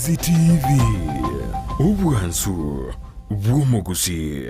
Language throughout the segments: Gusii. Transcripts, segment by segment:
Ndizi TV, obwansu bw'omogusii.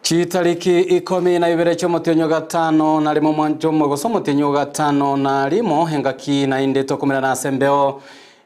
Chitariki ikomi na ibere chi'omotienyi o gatano na rimo omwancho omo gose omotienyi o gatano na rimo, engaki naende tokomerana ase embeo.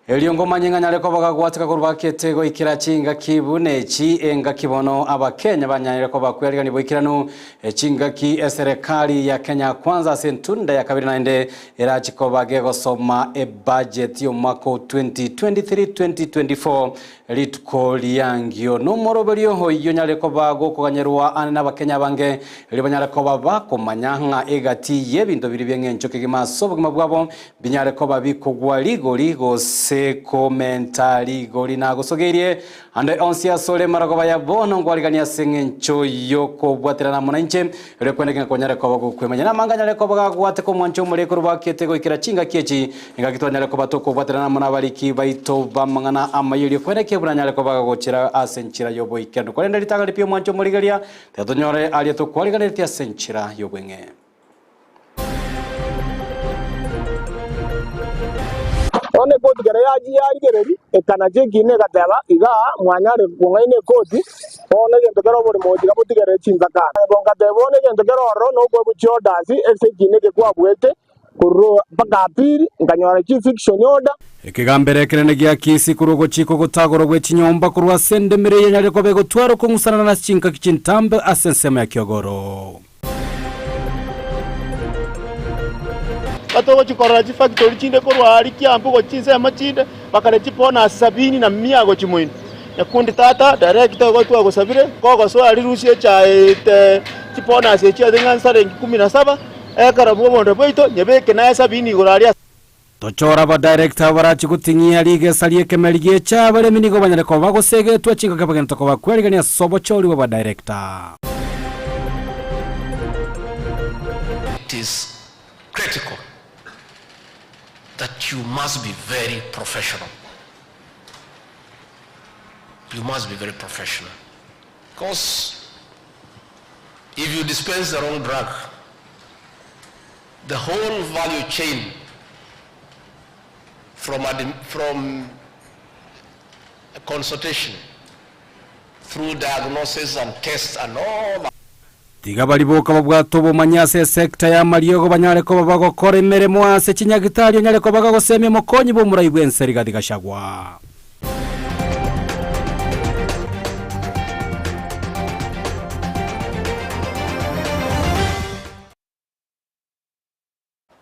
Erio ngomanye ng'a nyare koba gagwateka korwa bakete goikera chingaki buna echi, engaki bono Abakenya banyarire koba kwearigania boikeranu chingaki eserekari ya Kenya Kwanza ase entunda ya kabere naende erache koba gegosoma ebudget y'omwaka o 2023-2024 Rituko riangio nomoroberio oyio onyare koba gokoganyerwa ande n'Abakenya abange, erio banyare koba bakomanya ng'a egati y'ebinto biria bi'eng'encho kegima ase obogima bwabo binyare koba bikogwa rigori gose komenta rigori. Nagosogeirie ande onsi asore marogoba ya bono nkwariganie ase eng'encho y'okobwaterana amo nainche, erio kwene ng'a konyare koba gokwemanya. Namanga anyare koba gagwateka omwancho omore korwa bakete goikera chingaki echi. Engaki twanyare koba tokobwaterana amo nabariki baito b'amang'ana amaya erio kwerekia buna anyare koba agochera ase enchera y'oboikeranu. Korende ritang'ani pi omwancho omorigereria, tiga tonyore aria tokwariganeretie ase enchera y'obweng'e. Bono ekoti kera yachia yarigereria, ekanacha ekiina egateba, Igaa mwanyare kong'aina ekoti, bono egento kere oborimo gochika botigerere chinsakara. Ngateba, Bono egento kere ororo nokoegwa chiorders ase ekiina eke kwabuete, Korwa mpaka apili nkanyora chifiction order. Ekegambero ekenene gia Kisii korwa ogochika ogotagorwa gwe chinyomba korwa ase endemero eye enyarire koba egotwara okong'usanana ase chinkaki chintambe ase ensemo ya Kiogoro. Batogochia korora chifactory chinde korwa aria Kiambu gochia chinsemo chinde, bakare chibonus sabini na mia gochia moino. Nyakundi tata, director igo twagosabire, kogosoa aria rusia echae ete chibonus echio ase ng'a nsarengi kumi na saba, Ekero bw'obonda bwaito, nyebeke naye sabini igoro aria ase. Tochore abadirector abo barachie goting'ia rigesa ri'ekemeri gi'echa abaremi nigo banyare koba bagosegetwa chingaki bagenderete koba kwerigania ase obochori bw'abadirector. It is critical that you must be very professional. You must be very professional. Because if you dispense the wrong drug, the whole value chain from, from consultation through diagnosis and tests and all that. Tiga baria boka babwate obomanyi ase esecta y'amariogo banyare koba bagokora emeremo ase chinyagitari onyare koba gagosemia omokonyi bw'omorai bw'ense Rigathi Gachagua.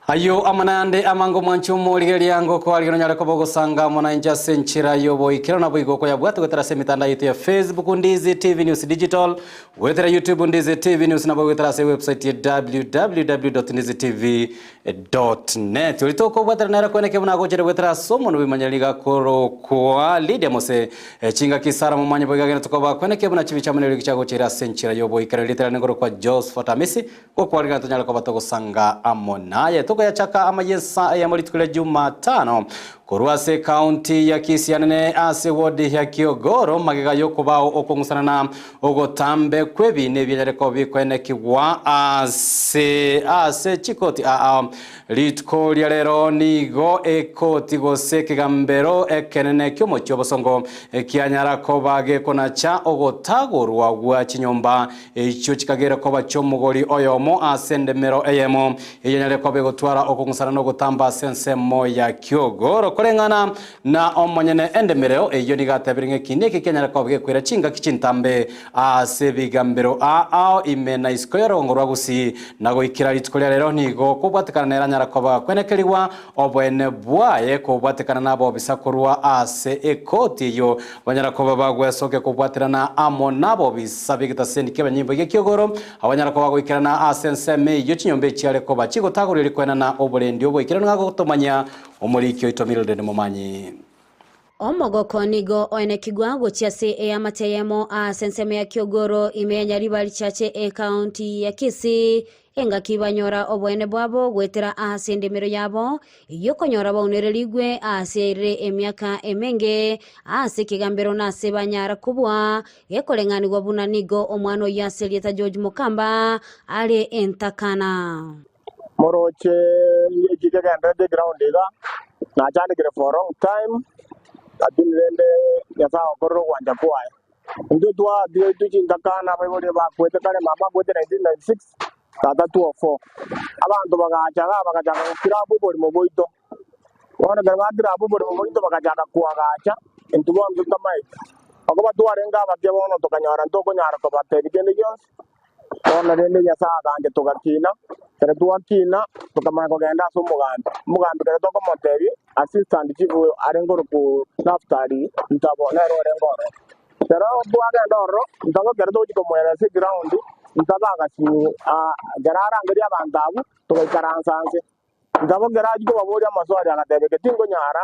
Ayio amo nayande amange omwanche omorigereria ngokoarigia nonyare koba ogosanga amo nainche ase enchera y'oboikeranu naboigo okoyabwate goetera ase emitandao yaito ya Facebook Ndizi TV News Digital, goetera YouTube Ndizi TV News nabo goetera ase ewebsite ya www.ndizitv.net. Oria tokobwatera nere kweneke buna agochire goetera ase omonwa bw'imanyereri nigo akorokwa Lydia Mose. Chingaki Sara momanye boigo agende tokoba kweneke buna chibicha amo neriogi chiagochire ase enchera y'oboikeranu. Rieta riane nkorokwa Josephat Amisi. Gokwarigana tonyare koba togosanga amo naye. Tokoyachaka amayesa eyemo rituko ria Jumatano korwa ase ekaunti ya Kisii anene ase ward ya Kiogoro magega yokobao okong'usanana ogotambe kw'ebiina ebianyare koba bikoenekigwa ase ase chikoti aa. Rituko ria rero nigo ekoti gose ekegambero ekenene ki'omochie obosongo kianyara koba gekonacha ogotagorwa gwa chinyomba Echio chikagera koba chi'omogori oyomo ase endemero eyemo, eyanyare koba egotwara okong'usana na ogotamba ase ensemo ya kiogoro. Koreng'ana na omonyene endemereo eyio nigo atebire ng'a ekina eke kianyare koba gekoira chingaki chintambe ase ebigambero aa ao ime na isiko y'orogongo rwa Gusii na goikera rituko ria rero nigo kobwatekana nere anyare koba gakwenekerigwa oboene bwaye kobwatekana nabobisa korwa ase ekoti eyio banyara koba bagwesokia kobwaterana amo nabobisa b'egetaseni ki'abanyimbo gi'ekiogoro abanyara koba goikerana ase ensemo eyio chinyomba echiare koba chigotagorwa erio koenana oborendi oboikeranu ng'a gotomanyia omoriki oito Mildred Momanyi. Omogoko nigo oenekigwa gochia ase eamate eyemo ase ensemo ya Kiogoro ime ya Nyaribari Chache ekaunti ya Kisii engaki banyora oboene bwabo goetera ase endemero yabo eyio okonyora baunererigwe ase yairire emiaka emenge ase ekegambero na ase banyara kobua gekoreng'anigwa buna nigo omwana oyio ase erieta George Mokamba are entakana. Moroche eki kegenderete eground iga, nachandekire for a long time, lakini rende Nyasae agokorera ogwancha kwaye. Intwe twatigaitwe chintakana abaibori bakwete kare, mama akwete 1996, tata 2004. Abanto bagacha igaa bagachaka gokira abwo oborimo bwaito. Bono ekero bakira abwo oborimo bwaito bagachaka koagacha, intwe bono totamaeti. Okoba twarenge abake bono tokanyora ntokonyara kobatebia kende gionsi. Bono rende Nyasae agancha togakina, ekero twakina tokamanya kogenda ase omogambi. Omogambi ekero tokomotebia, assistant chief oyo arenge orokwo Naftali Ntabo nere orenge ororo. Ekero twagenda ororo, Ntabo ekero togochia komoerera ase eground, Ntabo agasinywa ekero arangeria abanto abwo, togaikaransa nse. Ntabo ekero achia kobaboria amaswali agateba, Eke tinkonyara,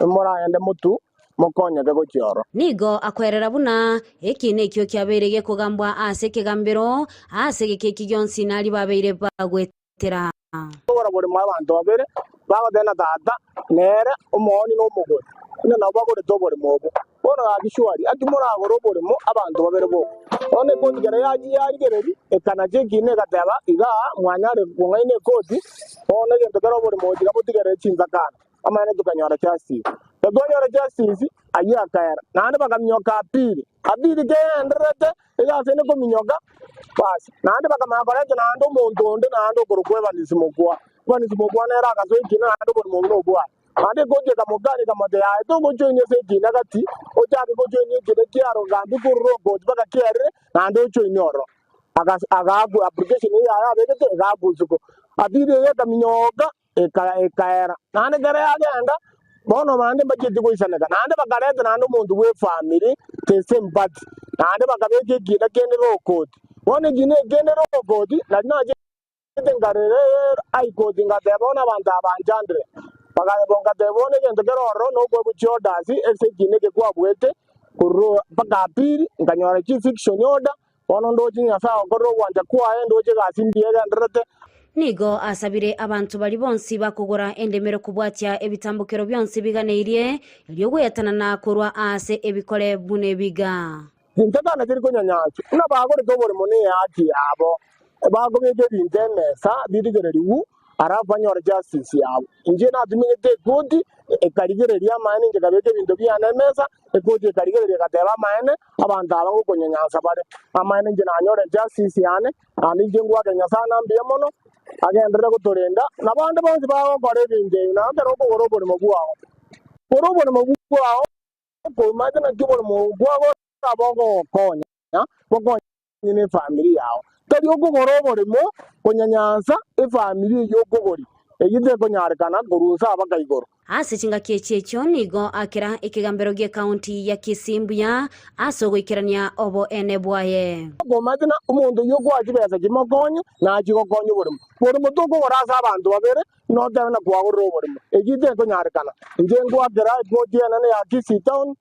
moragende motwe mokonyeke gochia ororo. Nigo akoerera buna eki nekio kiabeire gekogambwa ase ekegambero, ase egeka eki gionsi naria babeire bagwetera. Kogora borimo abanto babere bagoteba na tata nere omooni na omogori, buna nabo bagorete oborimo obwo. Bono gaki shuari, aki moragore oborimo abanto babere boka? Bono ekoti kera yachia yarigereria, ekanacha ekiina egateba, Igaa mwanyare kong'aina ekoti, bono egento kere oborimo obo tiga botigerere chinsakana. Amaene tokanyora justice. Ekero twanyora justice, ayio akaera. Naende bakaminyoka apili. Apili kegendererete, egasi ende kominyoka, basi. Naende bakamanya koreta naende omonto onde naende okorokwa Evans Mokua. Evans Mokua nere agasoa ekiina naende oborimo obwo nobwaye. Naende ekoti ekamokania ekamotebia, Aye togochoinia ase ekiina gati, ochake gochoinia ekiina kiaro gambi korwa rokoti mpaka kiarire, naende ochoinie ororo. Agaakwa application eyio yaye abegete, egaakwa isiko. Apili eyio ekaminyoka, ekaera. Naende ekero yagenda, bono bande mbachieti goisaneka, naende bakareta naende omonto bw'efamiri the same party, naende bakabeka ekiina kende rokoti. Bono ekiina eke kende rokoti, nari nachete nkarera High Court ngateba bono abanto aba banchandire. Bakayeba ngateba bono egento kere ororo nokoegwa chiorders ase ekiina eke kwabuete korwa mpaka appeal, nkanyora chi eviction order, Bono ndoche Nyasae agokorera ogwancha kwaye, ndoche egasi mbuya egendererete. Nigo asabire abanto baria bonsi bakogora endemero kobwatia ebitambokero bionsi biganeirie, erio gweatanana korwa aase ebikore buna ebiga. Chintakana tiri konyanyaswa, buna bagorete oboremo nehaki yabo, bakobeka ebinto emesa birigererigwe, Alafu banyore justice yabo. Inche natumegete ekoti ekarigereria amaene inche nkabeka ebinto biane emesa, ekoti ekarigereria egateba amaene abanto aba ngokonyanyansa bare. Amaene inche nanyore justice yane, naende inche ngwake Nyasae na mbuya mono, agenderere gotorenda, na bande bonsi bagokora ebinto ebi, nabo ekero okogora oboremo bwao, gora oboremo bwao, okomaete naki oboremo bwao bogogokonya, bokonye nefamiri yao. Tari okogora oboremo konyanyansa efamiri eyio okogoria, eyio tekonyarekana korwa inse abaka igoro. Ase chingaki echi echio nigo akera ekegambero gi'ekaunti ya Kisii mbuya ase ogoikerania oboene bwaye. Okomanyete ng'a omonto oyio okoa chibesa chimokonye, nachie gokonya oboremo. Boremo tokogora ase abanto babere, notebe ng'a kwagorire oboremo. Eyio tekonyarekana. Inche ngoakera ekoti enene ya Kisii Town,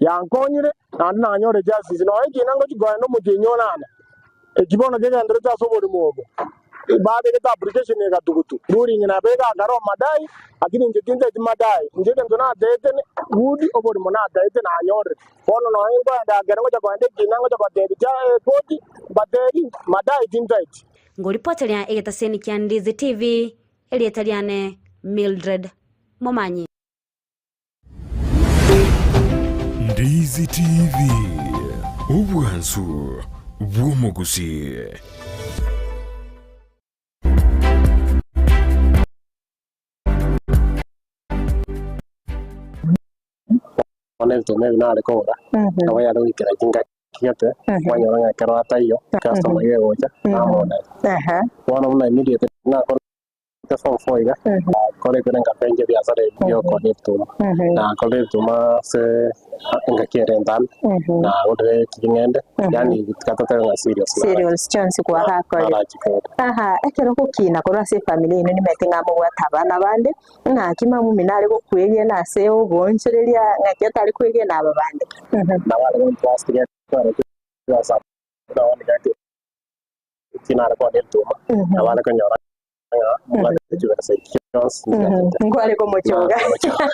Yankonyire, naende nanyore justice, nonya ekina ngochia koenda omotienyi onane, eki bono kegenderete ase oborimo obo. Babegete application egatugutu, ruling nabo egakara omadai, lakini inche tinteti madai, inche egento nataete ne good oborimo nataete nanyorire. Bono nonya nkoenda ekero ngocha koenda ekina ngocha gotebia cha ekoti, mbatebi madai tintaeti. Ngoripoteria egetaseni kia Ndizi TV, erieta riane Mildred Momanyi. Ndizi TV, obwansu bw'omogusii. Bono ebituma ebi nare kogora, nabo yare goikera chingaki gete, kwanyora ng'a ekero ataiyo, customer iga egocha, namoonera. Bono buna immediately nakorete form four iga, nakoretire nkapenja ebiasara ebi bia okoonia ebituma. Nakorire ebituma ase engaki ere entambe, nagorire ching'ende, yaani tiga totebe ng'a cereals narachi. Cereals chionsi kwagakorire. Narachikore. Aha, ekero ogokina korwa ase efamiri yaino nimanyete ng'a mobwate abana bande, Ng'aki mamumi nare gokwegena ase oboonchoreria, ng'aki otare kwegena aba bande? Nabo are gontrust gekora chibesa buna bono gaki eki nare koonia ebituma, nabo are konyora ng'a mbwate chibesa echi chionsi nchiachete. Nkware komochoga. Nare komochoga.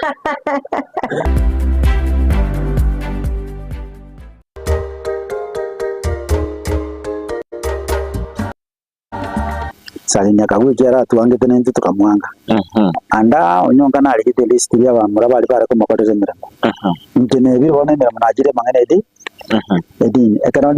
Salinya akagwa ekiagera atwangete naintwe tokamwanga. Ande aa onyonka narigete elist eria abamura baria bare komokorera emeremo. Inche nebire bono emeremo nachire amang'ana edi edini. Ekero.